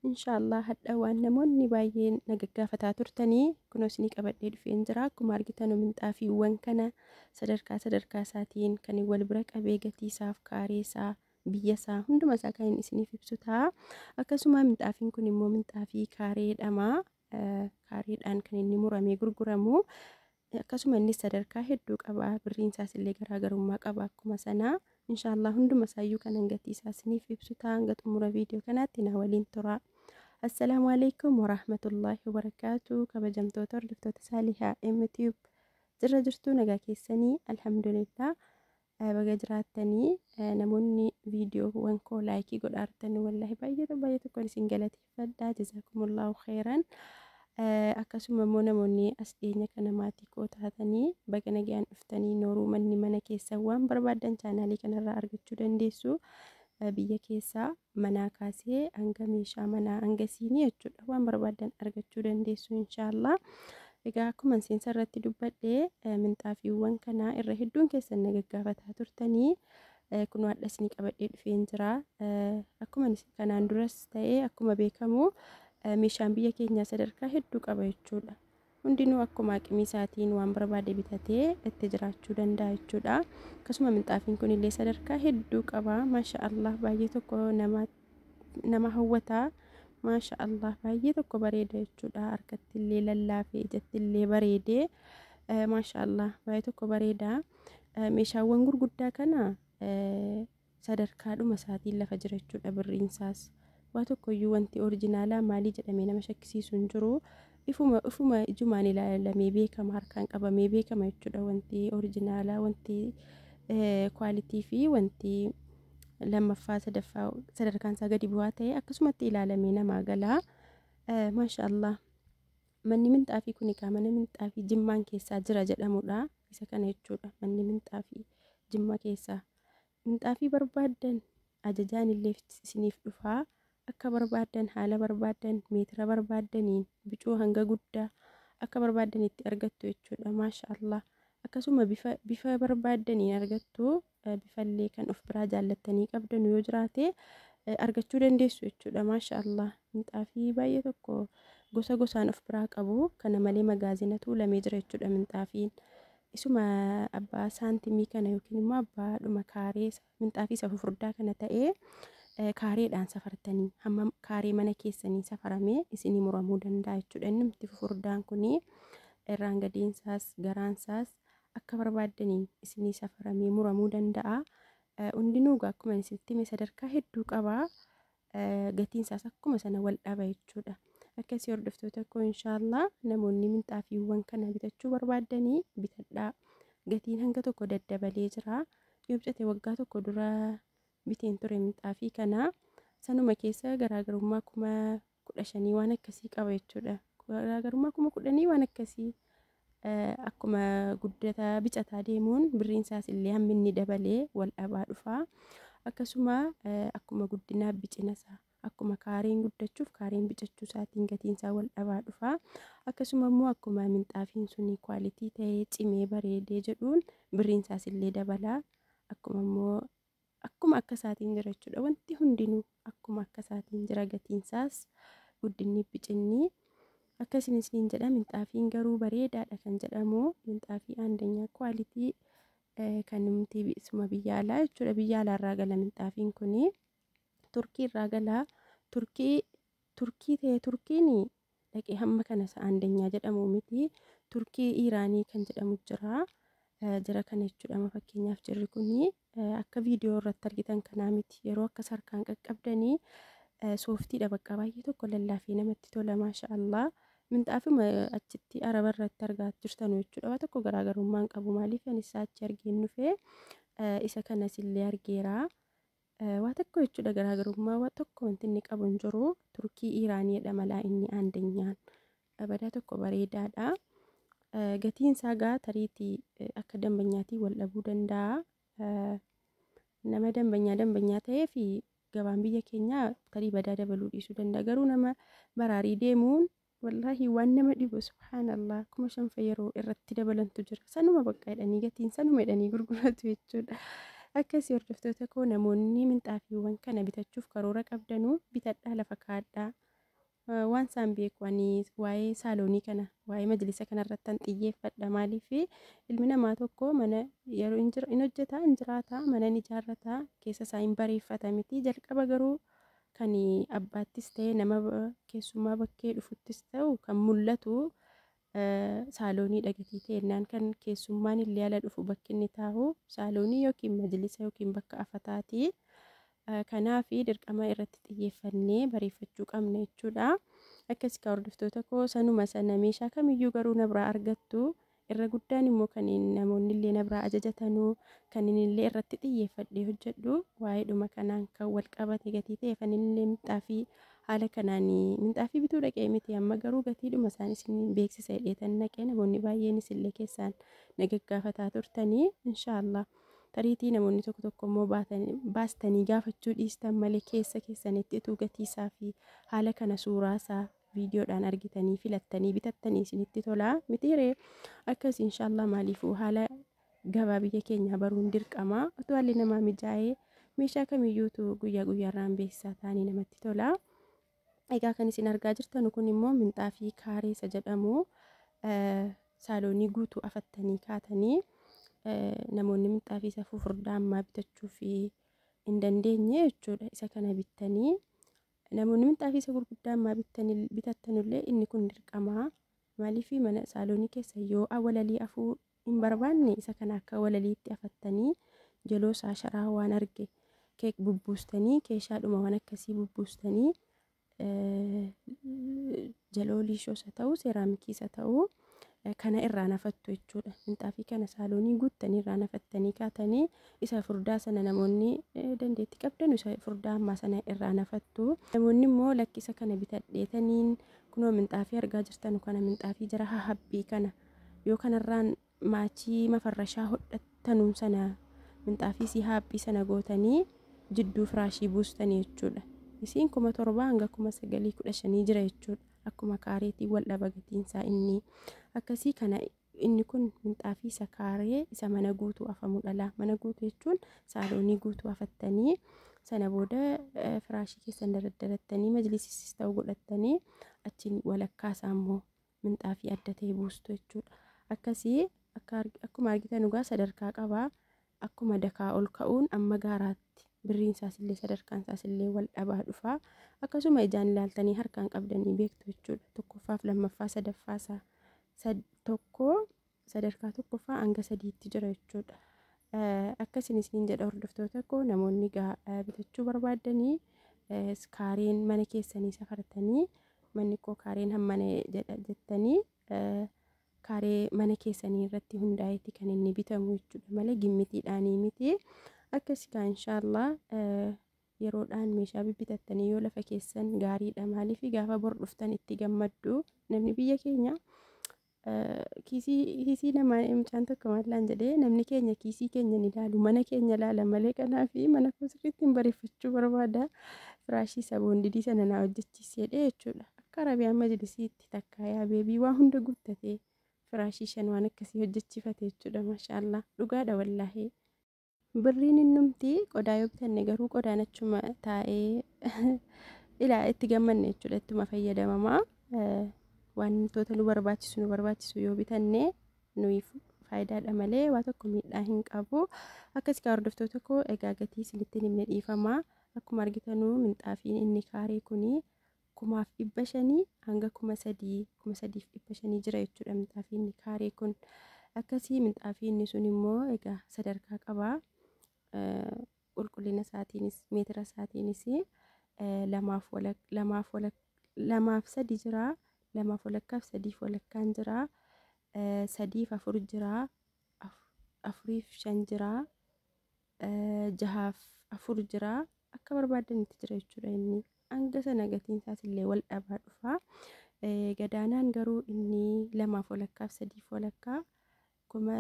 Inshaallah hadha waan namoonni baay'een na gaggaafataa turtanii kunoo isinii qabadhee dhufeen jira. Akkuma argitan minxaafiiwwan kana sadarkaa sadarkaa isaatiin kan wal bira qabee gatii isaaf, kaaree isaa, biyya isaa, hunduma isaa kan isiniif ibsu ta'a. Akkasuma minxaafiin kun immoo minxaafii kaareedhama. Kaareedhaan kan inni muramee gurguramu. Akkasuma innis sadarkaa hedduu qaba. Birriin isaas illee garaagarummaa qaba akkuma sanaa. Inshaallah hunduma isaayyuu kanan gatii isaa isiniif ibsu ta'a. Hanga xumura viidiyoo kanaatti na waliin tura. Assalaamu alaikum warahmatullaahi wabarakaatu. Kabajamtoota hordoftoota Saalihaa MTube, jirra jirtuu? Nagaa keessanii? Alhamdulillah, baga jiraattanii. Namoonni viidiyoowwan koo like godhaartan, wallaahi baay'ee baay'ee tokkoon isin galateeffadha. Jazaakumullahu khairan. Akkasuma immoo namoonni as dhiyeenya kana maatii koo taatanii, baga nagaan dhuftanii. Nooruu, manni mana keessa waan barbaaddan chaanaalii kanarraa argachuu dandeessu. Biyya keessaa manaa kaasee hanga meeshaa manaa, hanga siinii jechuudha, waan barbaaddan argachuu dandeessu inshaallah. Egaa akkuma seensa irratti dubbadhee, minxaafiiwwan kanaa irra hedduun keessan na gaggaafataa turtanii, kun hadha isinii qabadhee dhufeen jira. Akkuma kanaan duras ta'ee, akkuma beekamu meeshaan biyya keenyaa sadarkaa hedduu qaba jechuudha. Hundinuu akkuma aqimii isaatiin waan barbaade bitatee itti jiraachuu danda'a jechuudha. Akkasuma minxaafiin kun illee sadarkaa hedduu qaba. Maasha Allah, baay'ee tokko nama hawwata. Maasha Allah, baay'ee tokko bareeda jechuudha. Harkatti illee lallaafee, ijatti illee bareedee, maasha Allah, baay'ee tokko bareeda. Meeshaawwan gurguddaa kana sadarkaadhuma isaatiin lafa jira jechuudha birriin isaas. Waa tokkoyyuu wanti original maalii jedhamee nama shakkisiisu hin jiru. Ifuma ifuma ijumaan ilaalamee beekama, harkaan qabamee beekama jechuudha, wanti original, wanti quality fi wanti lammaffaa, sadaffaa, sadarkaan isaa gadi bu'aa ta'e akkasumatti ilaalamee namaa galaa. Maasha Allah. Manni minxaafii kun egaa mana minxaafii Jimmaan keessaa jira jedhamudha. Isa kana jechuudha manni minxaafii Jimma keessaa. Minxaafii barbaaddan ajajaan illee isiniif dhufaa. Akka barbaaddan, haala barbaaddan, meetira barbaaddaniin, bicuu hanga guddaa akka barbaaddan itti argattu jechuudha. Maasha Allah. Akkasuma bifa bifa barbaaddaniin argattu. Bifallee kan of biraa jaallattanii qabdan yoo jiraate argachuu dandeessu jechuudha. Maasha Allah. Minxaafii baay'ee tokko gosa gosaan of biraa qabu. Kana malee magaazina tuulamee jira jechuudha minxaafiin. Isuma abbaa saantimii kana yookiin immoo abbaa dhuma kaaree minxaafii isa fufurdaa kana ta'ee, kaareedhaan safartanii hamma kaaree mana keessanii safaramee isinii muramuu danda'a jechuudha. Inni fufurdaan kuni irraan gadiinsaas garaansaas akka barbaaddaniin isinii safaramee muramuu danda'a. Hundinuu egaa akkuma isinitti hime sadarkaa hedduu qaba. Gatiin isaas akkuma sana wal dhaba jechuudha. Akkasii hordoftoota koo, inshaallah namoonni minxaafiiwwan kana bitachuu barbaaddanii bitadhaa. Gatiin hanga tokko daddabalee jira. Yoo bitate waggaa tokko dura biteen ture minxaafii kana. Sanuma keessa garaagarummaa 15,000 waan akkasii qaba jechuudha. Garaagarummaa 10,000 waan akkasii. Akkuma guddataa bicataa deemuun birriin isaas illee hammi inni dabalee wal dhabaa dhufa. Akkasuma akkuma guddinaa bicina isaa, akkuma kaareen guddachuuf kaareen bicachuu isaatiin gatiin isaa wal dhabaa dhufa. Akkasuma immoo akkuma minxaafiin suni quality ta'ee cimee bareedee jedhuun birriin isaas illee dabala. Akkuma immoo akkuma akka isaatiin jira jechuudha. Wanti hundinuu akkuma akka isaatiin jira, gatiin isaas, guddinni, bicinni. Akkasiin isiniin jedha. Minxaafiin garuu bareedaadha kan jedhamu minxaafii aandanyaa quality kan nuti isuma biyya alaa jechuudha. Biyya alaarraa gala minxaafiin kuni. Turkii irraa gala. Turkii, Turkii ta'e, Turkiin dhaqee hamma kana isa aandanyaa jedhamu miti. Turkii Iiraanii kan jedhamu jira. Jira kana jechuudha. Amma fakkeenyaaf jirri kuni akka viidiyoo irratti argitan kanaa miti. Yeroo akkas harkaan qaqqabdanii softiidha, bakka baay'ee tokko lallaafee namatti tola, maasha Allah. Minxaafuma achitti Araba irratti argaa jirtan jechuudha. Waa tokko garaagarummaa hin qabu. Maaliif, ani isaa achi argeen dhufee isa kanas illee argeera. Waa tokko jechuudha, garaagarummaa waa tokko wanti inni qabu hin jiru. Turkii Iiraaniidha malaa inni aandanyaan. Badaa tokko bareedaadha. Gatiin isaa gaa tariitii akka dambanyaatii wal dhabuu danda'a. Nama dambanyaa dambanyaa ta'ee fi gabaan biyya keenyaa tarii badaa dabaluu dhiisuu danda'a. Garuu nama baraarii deemuun, wallaahi waan nama dhibu, subhaanallah, 5,000 yeroo irratti dabalantu jira. Sanuma bakka jedhanii gatiin sanuma jedhanii gurguratu jechuudha. Akkasii hordoftoota koo, namoonni minxaafiiwwan kana bitachuuf karoora qabdanuu bitadhaa, lafa kaadhaa. Waan isaan beeku ani waa'ee saaloonii kana, waa'ee majlisa kanarrattan xiyyeeffadha. Maaliif ilmi namaa tokko mana yeroo hin hojjeta, hin jiraata, mana ni ijaarrata, keessa isaa hin bareeffata miti. Jalqaba garuu kan abbaattis ta'e, nama keessummaa bakkee dhufuttis ta'u, kan mul'atu saaloonii dhagatii ta'ennaan, kan keessummaan illee ala dhufu bakki inni taa'u saaloonii yookiin majlisa yookiin bakka afataati. Kanaaf dirqama irratti xiyyeeffannee bareeffachuu qabna jechuudha. Akkasii kaa hordoftoota koo, sanuma sana meeshaa kamiyyuu garuu na biraa argattu. Irra guddaan immoo kan namoonni illee na biraa ajajatanuu, kan inni illee irratti xiyyeeffadhee hojjedhu waa'eedhuma kanaan kan wal qabate gatii ta'e, kan inni illee minxaafii haala kanaan minxaafii bituu dhaqee miti. Amma garuu gatiidhuma isaan isin beeksisa jedheetan naqee. Namoonni baay'eenis illee keessaan na gaggaafataa turtanii, inshaallah tariitii namoonni tokko tokko immoo baastanii gaafachuu dhiistan malee, keessa keessanitti utuu gatii isaa fi haala kana suuraa isaa viidiyoodhaan argitanii filattanii bitattanii isinitti tolaa mitiiree? Akkas inshaallah. Maaliifuu haala gabaa biyya keenyaa baruun dirqama. Utuu haalli namaa mijaa'ee meeshaa kamiyyuutu guyyaa guyyaarraan beeksisaa ta'anii namatti tola. Egaa kan isin argaa jirtan kun immoo minxaafii kaaree isa jedhamu, saaloonii guutuu afattanii kaatanii, namoonni minxaafii isa fufurdaa ammaa bitachuu fi hin dandeenye jechuudha. Isa kana bittanii, namoonni minxaafii isa gurguddaa ammaa bitattanullee inni kun dirqama. Maaliif mana saaloonii keessa yoo walalii afuu hin barbaanne, isa kana akka walaliitti afattanii, jaloo isaa sharaa waan arge keek bubbuustanii, keeshaadhuma waan akkasii bubbuustanii, jaloo liishoos haa ta'u, seeraamikiis haa ta'u, kana irraa nafattu jechuudha. Minxaafii kana saaloonii guuttanii irraa nafattanii kaatanii, isa furdaa sana namoonni dandeettii qabdan isa furdaa ammaa sana irraa nafattu. Namoonni immoo lakkisa kana bitadheetaniin kunoo minxaafii argaa jirtan kana, minxaafii jara hahabbii kana yoo kanarraan maachii mafarrashaa hodhattanuun sana minxaafii si haphii sana gootanii jidduu firaashii buustanii jechuudha. Isiin 7,000 hanga 9,015 jira jechuudha. Akkuma kaareetii wal dhaba gatiinsaa inni. Akkasii kana inni kun minxaafii isa kaaree isa mana guutuu afamu dhala. Mana guutuu jechuun saaloonii guutuu afattanii, sana booda firaashii keessan daraddarattanii, majlisisis ta'u godhattanii, achiin walakkaa isaa immoo minxaafii adda ta'e buustu jechuudha. Akkasii akkuma argitan dhugaa sadarkaa qabaa. Akkuma dakaa ol ka'uun amma gaaraatti birriin isaas illee sadarkaan isaas illee wal dhabaa dhufa. Akkasuma ijaan ilaaltanii harkaan qabdanii beektu jechuudha. Tokkoffaaf lammaffaa sadaffaa isaa tokko sadarkaa tokkoffaa hanga sadiitti jira jechuudha. Akkasin isiniin jedha hordoftoota koo, namoonni bitachuu barbaaddanii kaareen mana keessanii safartanii, manni koo kaareen hammana jedha jettanii, kaaree mana keessanii irratti hundaa'eeti kan inni bitamu jechuudha malee gimmitiidhaanii miti. Akkasii kaa inshaallah yeroodhaan meeshaa bibbitattanii yoo lafa keessan gaariidha. Maaliif gaafa bor dhuftan itti gammaddu. Namni biyya keenya kiisii namaa, mucaan tokko maallaan jedhee, namni keenya kiisii keenya ni ilaalu, mana keenya ilaala malee. Kanaaf mana koo sirriitti hin bareeffachuu barbaada. Firaashii saboondidii sana naa hojjechiisedhe jechuudha. Akka Arabiyaan majlisiitti takka yaa beebii waa hunda guuttatee firaashii 5 waan akkasii hojjechiifate jechuudha. Maashaallah, dhugaadha wallaahi. Birriin innumti qodaa yoo bitanne garuu qodaan achuma taa'ee ilaa itti gammanne jechuudha, ittuma fayyadamamaa. Wantoota nu barbaachisu nu barbaachisu yoo bitanne nuyi faayidaadha malee waa tokko miidhaa hin qabu. Akkas kaa hordoftoota koo, egaa gatii isinitti himne dhiifamaa. Akkuma argitanuu minxaafiin inni kaaree kuni 5,500 hanga 3,000, 3,500 jira jechuudha minxaafiin inni kaaree kun. Akkasii minxaafii inni sun immoo egaa sadarkaa qabaa. Qulqullina isaatiinis meetira isaatiinis 2 fi 3 jira. 2.5f 3.5n jira. 3f 4 jira. 4f 5 jira. 6f 4 jira. Akka barbaadanitti jira jechuudha inni. Hanga sana gatiin isaas illee wal dhabaa dhufa. Gadaanaan garuu inni 2.5f 3.5 kuma